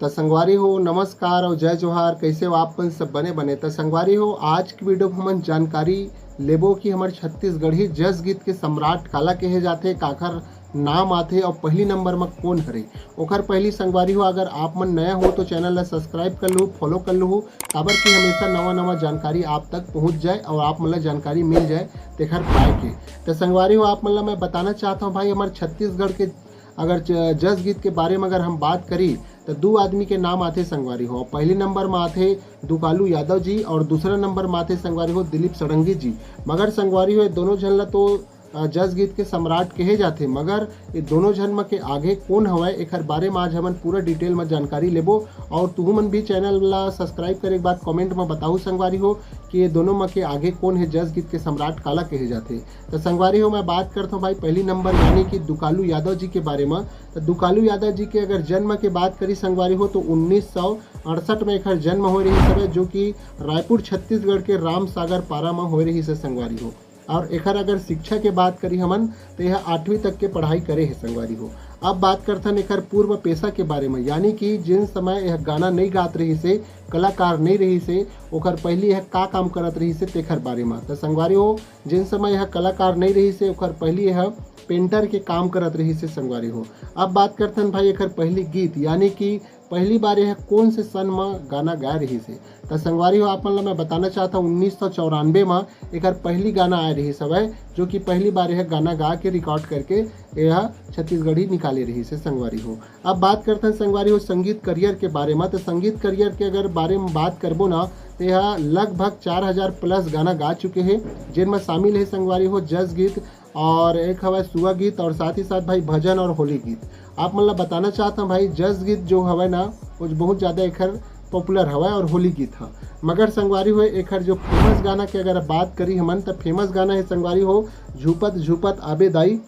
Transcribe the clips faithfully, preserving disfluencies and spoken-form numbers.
त संगवारी हो, नमस्कार अउ जय जोहार। कइसे हो आप मन? सब बने बने। त संगवारी हो, आज के वीडियो में हमन जानकारी लेबो कि हमर छत्तीसगढ़ी जस गीत के सम्राट काला कहे जाथे, काखर नाम आथे अउ पहली नंबर म कोन हरे। ओखर पहली संगवारी हो, अगर आप मन नया हो तो चैनल ला सब्सक्राइब कर लहू, फॉलो कर लहू, काबर कि हमेशा नवा नवा जानकारी आप तक पहुंच जाए अउ आप मन ला जानकारी मिल जाए तेखर पाए के। त संगवारी हो, आप मन ला मैं बताना चाहत हूँ भाई, हमर छत्तीसगढ़ के अगर ज-, जस गीत के बारे में अगर हम बात करी, तो दू आदमी के नाम आथे संगवारी हो। पहली नंबर में आथे दुकालू यादव जी और दूसरा नंबर में आथे संगवारी हो दिलीप षडंगी जी। मगर संगवारी हो, ये दोनों झन ला तो, अ, जस गीत के सम्राट कहे जाथे, मगर ये दोनों झन म के आगे कोन हवय, एखर बारे में आज हमन पूरा डिटेल में जानकारी लेबो। और तुहू मन भी चैनल ला सब्सक्राइब करे के बाद कमेंट में बताहू संगवारी हो कि ये दोनों म के आगे कोन हे, जस गीत के सम्राट काला कहे जाथे। त संगवारी हो, मैं बात करथों भाई पहली नंबर यानी कि दुकालू यादव जी के बारे में। त दुकालू यादव जी के अगर जन्म के बात करी संगवारी हो, तो उन्नीस सौ अड़सठ में एखर जन्म होए रहिस हवय, जो कि रायपुर छत्तीसगढ़ के रामसागर पारा में होए रहिस हे संगवारी हो। और एखर अगर शिक्षा के बात करी हमन, तो यह आठवीं तक के पढ़ाई करे हे संगवारी हो। अब बात करथन एखर पूर्व पेशा के बारे में, यानी कि जिन समय यह गाना नहीं गात रहिस हे, कलाकार नहीं रहिस हे, ओखर पहली यह का काम करत रहिस हे तेखर बारे में। त संगवारी हो, जिन समय यह कलाकार नहीं रहिस हे, ओखर पहली यह पेंटर के काम करत रहिस हे संगवारी हो। अब बात करथन भाई एखर पहली गीत, यानी कि पहली बार यह कोन से सन म गाना गाए रहिस हे। त संगवारी हो, आप मन ला मैं बताना चाहत हूँ, उन्नीस सौ चौरानबे म एखर पहली गाना आए रहिस हवय, जो कि पहली बार यह गाना गा के रिकॉर्ड करके यह छत्तीसगढ़ी निकाले रहिस हे संगवारी हो। अब बात करथन संगवारी हो संगीत करियर के बारे में। तो संगीत करियर के अगर बारे में बात करबो ना, तो यह लगभग चार हजार प्लस गाना गा चुके हे, जिन में शामिल हे संगवारी हो जस गीत और एक हवय सुआ गीत और साथ ही साथ भाई भजन और होली गीत। आप मन ला बताना चाहत हूँ भाई, जस गीत जो हवय ना, वो बहुत ज़्यादा एखर पॉपुलर हवय और होली गीत ह। मगर संगवारी हो, एखर जो फेमस गाना के अगर बात करी हमन, त फेमस गाना हे संगवारी हो झूपत झूपत आबे दाई,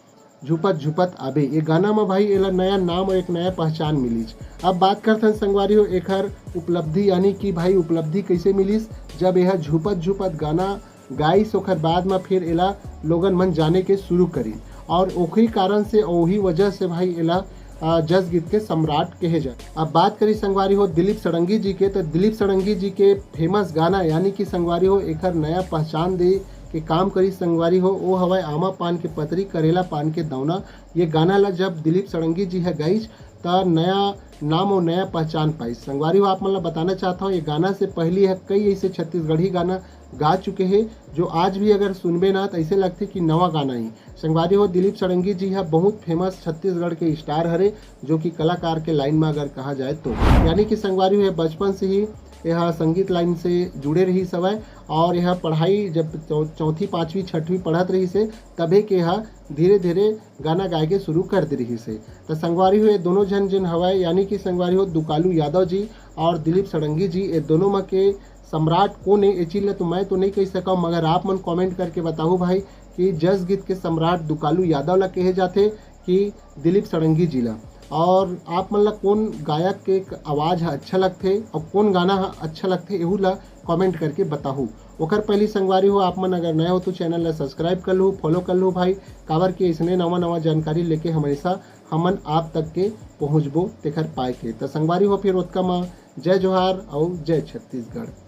झूपत झूपत आबे। ये गाना म भाई एला नया नाम और एक नया पहचान मिलिस। अब बात करथन संगवारी हो एखर उपलब्धि, यानी कि भाई उपलब्धि कैसे मिलिस, जब यह झूपत झूपत गाना गाइस, ओखर बाद म फिर एला लोगन मन जाने के शुरू करिन और ओखरी कारण से, ओही वजह से भाई एला, अ, जस गीत के सम्राट कहे जाए। अब बात करी संगवारी हो दिलीप षडंगी जी के, तो दिलीप षडंगी जी के फेमस गाना यानी कि संगवारी हो एखर नया पहचान दे के काम करी संगवारी हो, वो हवय आमा पान के पतरी, करेला पान के दौना। ये गाना ला जब दिलीप षडंगी जी ह गाइस, त नया नाम और नया पहचान पाइस। संगवारी हो, आप मन ला बताना चाहत हूँ, ये गाना से पहली यह कई ऐसे छत्तीसगढ़ी गाना गा चुके हे, जो आज भी अगर सुनबे ना, तो ऐसे लगथे कि नवा गाना ही। संगवारी हो, दिलीप षडंगी जी ह बहुत फेमस छत्तीसगढ़ के स्टार हरे, जो कि कलाकार के लाइन में अगर कहा जाए तो। यानी कि संगवारी हो, ये बचपन से ही यह संगीत लाइन से जुड़े रहिस हवय और यह पढ़ाई जब चौ-, चौथी, पाँचवीं, छठवीं पढ़त रहिस हे, तभे के यह धीरे धीरे गाना गाए के शुरू कर दे रहिस हे। त संगवारी हो, ये दोनों झन जिन हवय, यानी कि संगवारी हो दुकालू यादव जी और दिलीप षडंगी जी, ये दोनों म के सम्राट कोन हे, ये चीज ल तो मैं तो नहीं कह सकव, मगर आप मन कमेंट करके बताहू भाई कि जस गीत के सम्राट दुकालू यादव ला कहे जाथे कि दिलीप षडंगी जी ला। और आप मन ला कोन गायक के आवाज ह अच्छा लगथे और कोन गाना ह अच्छा लगथे, एहू ला कमेंट करके बताहू। ओकर पहली संगवारी हो, आप मन अगर नए हो तो चैनल ला सब्सक्राइब कर लहू, फॉलो कर लहू भाई, काबर कि अइसने नवा नवा जानकारी लेके हमेशा हमन आप तक के पहुँचबो तेखर पाए के। त संगवारी हो, फिर ओतका म जय जोहार अउ जय छत्तीसगढ़।